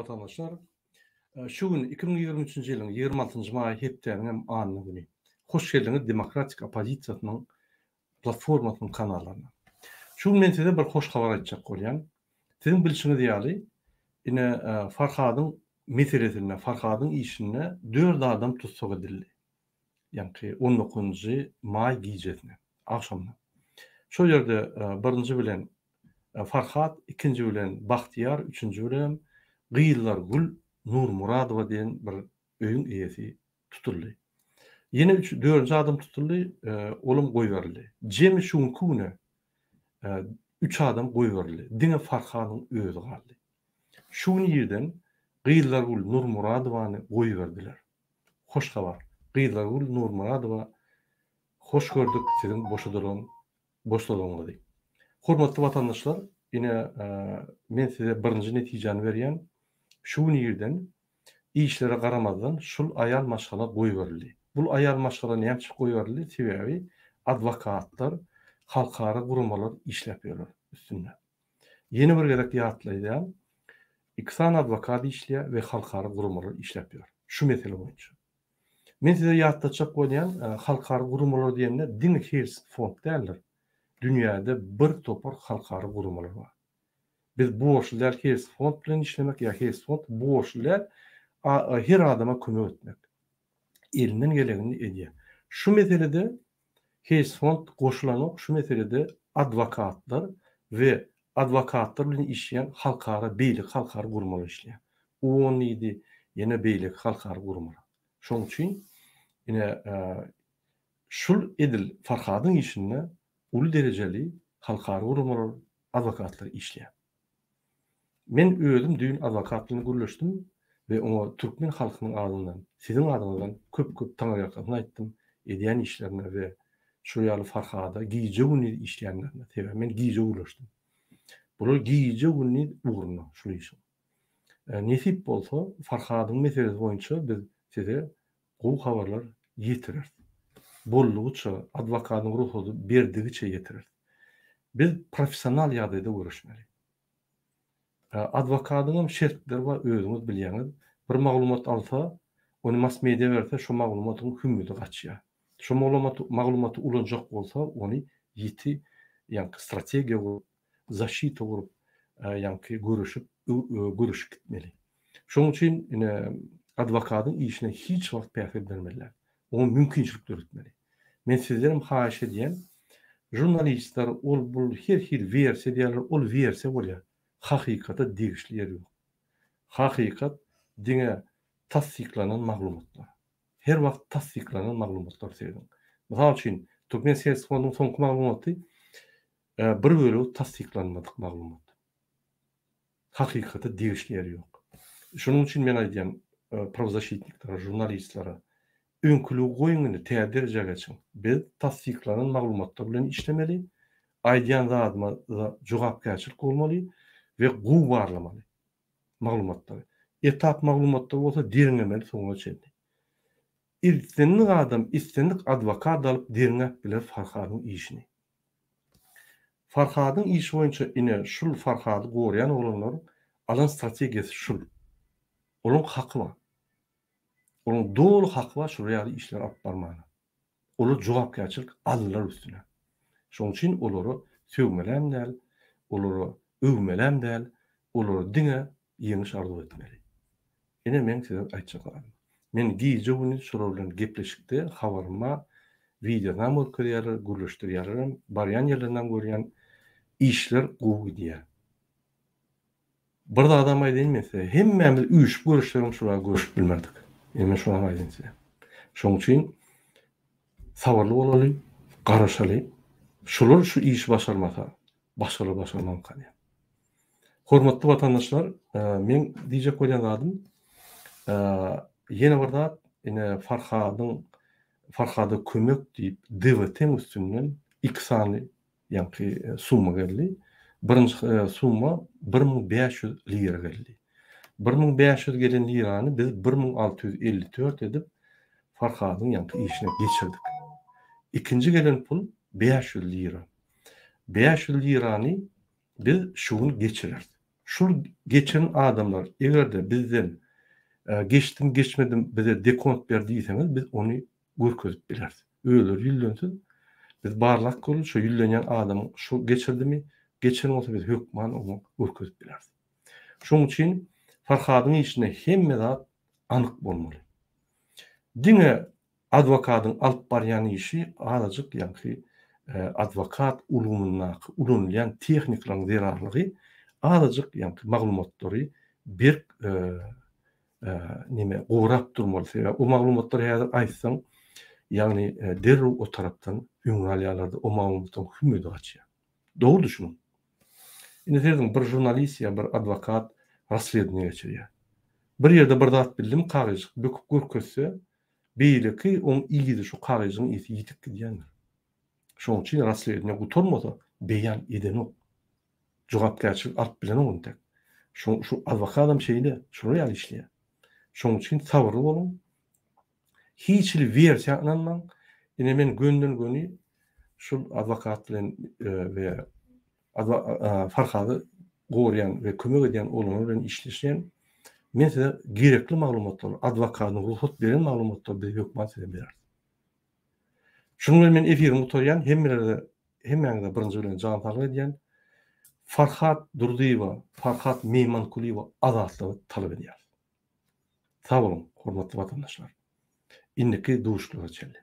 watandaşlar! Şu gün 2023-nji ýylyň 26-njy maýy hepdäniň hem anna güni. Hoş geldiňiz Demokratik oppozisiýasynyň platformasynyň kanallaryna. Şu gün men size bir hoş habar aýtjak bolýan. Siziň bilşiňiz ýaly, ine Farhadyň meselesinde, Farhadyň işinde dört adam tussag edildi. Ýaňky on dokuzynjy maý gijesine, agşamyna. Şol ýerde birinji bilen Farhat, ikinji bilen Bagtyýar, üçünji bilenem Gyzlargül Nurmuradowa diýen bir öýüň eýesi tutuldy. Ýene üç, dördünji adam tutuldy, olam goýberildi. Jemi şu günki güne üç adam goýberildi. Diňe Farhadyň özi galdy. Şu gün irden Gyzlargül Nurmuradowany goýberdiler. Hoş habar. Gyzlargül Nurmuradowa hoş gördük siziň boşadylan boşladygyňyzy. Hormatly watandaşlar, ine men size birinji netijäni berýän. Şu gün irden işlere garamazdan şul aýal maşgala goýberildi. Bul aýal maşgala näme üçin goýberildi? Sebäbi adwokatlar, halkara guramalar işläp ýörler üstünde. Ýene bir gezek ýatlaýan, iki sany adwokat işleýär we halkara guramalar işläp ýör şu mesele boýunça. Men size ýatlatjak bolýan, halkara guramalar diýende diňe Helsinki fond däldir. Dünýäde bir topar halkara guramalar bar. Biz borçly däl Helsinki fond bilen işlemek ýa Helsinki fond borçly däl her adama kömek etmek. Elinden gelenini edýär. Şu meselede Helsinki fond goşulanok, şu meselede adwokatlar we adwokatlar bilen işleýän halkara beýleki halkara guramalar işleýär. OON diýdi, ýene beýleki halkara guramalar. Şonuň üçin ine şul edil Farhadyň işinde uly derejeli halkara guramalar, adwokatlar işleýär. Men özüm düýn adwokat bilen gürleşdim we oňa türkmen halkynyň adyndan, siziň adyňyzdan köp-köp taňryýalkasyn aýtdym, edýän işlerine we şul ýaly Farhada gije-gündiz işleýänlerine, sebäbi men gije gürleşdim. Bular gije-gündiz ugrunda şul işiň. Nesip bolsa, Farhadyň meselesi boýunça biz size gowy habarlar ýetireris. Boldugyça, adwokadyň rugsady berdigiçe ýetireris. Biz professional ýagdaýda göreşmeli. Adwokadyňam şertleri bar, özüňiz bilýäňiz. Bir maglumat alsa, ony mass media berse, şo maglumatyň hümmedi gaçýar. Şo maglumaty ulanjak bolsa, ony ýiti, ýaňky strategiýa gurup, zaşita gurup, ýaňky göreşip, göreşip gitmeli. Şonuň üçin ine adwokadyň işine hiç wagt päsgel bermeli däl. Oňa mümkinçilik döretmeli. Men sizdenem haýyş edýän, žurnalistler ol bul her hili wersiýa diýýärler, ol wersiýa bolýar. Hakykata degişli ýeri ýok. Hakykat diňe tassyklanan maglumatlar. Her wagt tassyklanan maglumatlary serediň. Mysal üçin, Türkmen Servis fondunyň soňky maglumaty Bir bölegi tassyklanmadyk maglumat. Hakykata degişli ýeri ýok. Şonuň üçin men aýdýan prawzaşitniklere, žurnalistlere, öňküligi goýuň indi, täze derejä geçiň. Biz tassyklanan maglumatlar bilen işlemeli, aýdýan zadymyza jogapkärçilik bolmaly we gowy barlamaly maglumatlary. Etap maglumatlar bolsa derňemeli soňuna çenli. Islendik adam, islendik adwokat alyp derňäp biler Farhadyň işini. Farhadyň işi boýunça ine şul Farhady gorýän oglanlar alan strategiýasy şul. Olaň haky bar. Olaň doly haky bar şular ýaly işleri alyp barmana. Olar jogapkärçilik aldylar üstüne. Şoň üçin olara sögmelem däl, olara öwmelem däl, olara diňe ýeňiş arzuw etmeli. Ine meň size aýtjak zadym. Men gije-gündiz şolar bilen gepleşikde habarym bar, wideonam görkezýärler, gürleşdirýärlerem, barýan ýerlerinem görýän, işler gowy gidýär. Bir zadam aýdaýyn men size, hemmämiz üýşüp görüşsegem şular görüşüp bilmerdik. Ine men şonam aýdaýyn size. Şonuň üçin sabyrly bolaly, garaşaly. Şular şu işi başarmasa, başgalar başarmazmyka diýýän. Hormatly watandaşlar, meň diýjek bolýan zadym, ýene bir zat, ine Farhadyň Farhada kömek diýip DWT-iň üstünden iki sany ýaňky summa geldi. Birinji summa 1500 lira geldi. 1500 gelen lirany biz 1654 edip Farhadyň ýaňky işine geçirdik. Ikinji gelen pul 500 lira. 500 lirany Biz şu gün geçireris. Şul geçen adamlar eger-de bizden geçdim geçmedim bize dekont ber diýseňiz biz ony görkezip bileris. Özleri ýüzlensin biz barlap göreli şo ýüzlenýän adamyň şu geçirdimi geçen bolsa biz hökman oňa görkezip bileris. Şonuň üçin Farhadyň işinde hemme zat anyk bolmaly. Diňe Adwokadyň alyp barýan işi azajyk ýaňky adwokat ulgamyndaky ulanylýan tehnikalaryň zerarlygy azajyk ýaňky maglumatlary berk neme gorap durmaly. Sebäbi o maglumatlary häzir aýtsaň, ýagny derrew o tarapdan öňüni alýarlar-da, o maglumatlaryň hümmedi gaçýar. Dogry düşüniň. Indi serediň, bir žurnalist ýa bir adwokat rasledowaniýe geçirýär. Bir ýerde bir zat bildim, kagyzjyk böküp görkezse, Beýleki oň yzy şu kagyzyň ysy ýitip gidýändir. Şoň üçin rasledniýe gutarmasa beýan edenok. Jogapkärçilik alyp bilenok entek. Şo şu adwokadam şeýle, şolar ýaly işleýär. Şoň üçin sabyrly boluň. Hiç hili wersiýa ynanmaň. Ine men gönden göni şul adwokat bilen we Farhady goraýan we kömek edýän oglanlar bilen işleşýän. Men size gerekli maglumatlary, adwokadyň rugsat beren maglumatlary biz hökman size bereris. Şunuň bilen men efirimi gutarýan. Hemmelere hemmäňize birinji bilen jan saglyk edýän. Farhat Durdyýewa, Farhat Meýmankulyýewa azatlygy talap edýäris. Sag boluň, hormatly watandaşlar. Indiki duşuşyklara çenli.